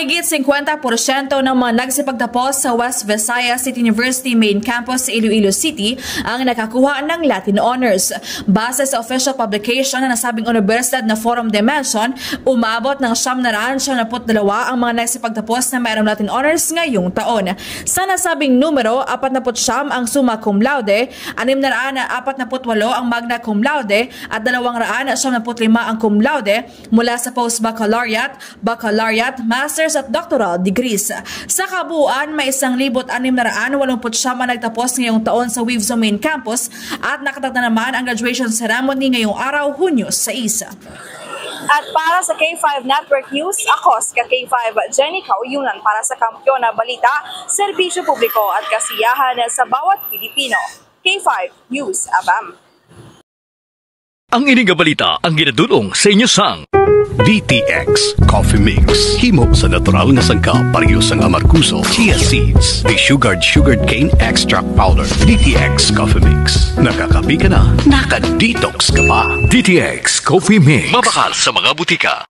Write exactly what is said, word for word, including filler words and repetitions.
Higit singkwenta porsyento ng mga nagsipagtapos sa West Visayas State University Main Campus sa Iloilo City ang nakakuha ng Latin Honors. Base sa official publication ng nasabing universidad na Forum Dimension, umabot ng siyam na raan siyam na put dalawa ang mga nagsipagtapos na mayroong Latin Honors ngayong taon. Sa nasabing numero, apat na put siyam ang summa cum laude, anim na raan apat na put walo ang magna cum laude, at dalawang raan siyam na put lima ang cum laude mula sa post-baccalaureate, baccalaureate, master's at doctoral degrees. Sa kabuuan, may isang libo't anim na raan walumput siyam ang nagtapos ngayong taon sa WIVSU Main Campus at nakatakda naman ang graduation ceremony ngayong araw, Hunyo sais. At para sa K five Network News, ako si ka K five Jenny Kauyunan para sa Kampiyon na Balita, Serbisyo Publiko at Kasiyahan sa Bawat Pilipino. K five News F M. Ang ini nga balita ang ginadul-ong sa inyo sang D T X Coffee Mix. Himo sa natural nga sangkap, pareho sang amargoso, chia seeds, desugared sugarcane extract powder. D T X Coffee Mix. Nakakape ka na, naka-detox ka pa. D T X Coffee Mix. Mabakal sa mga butika.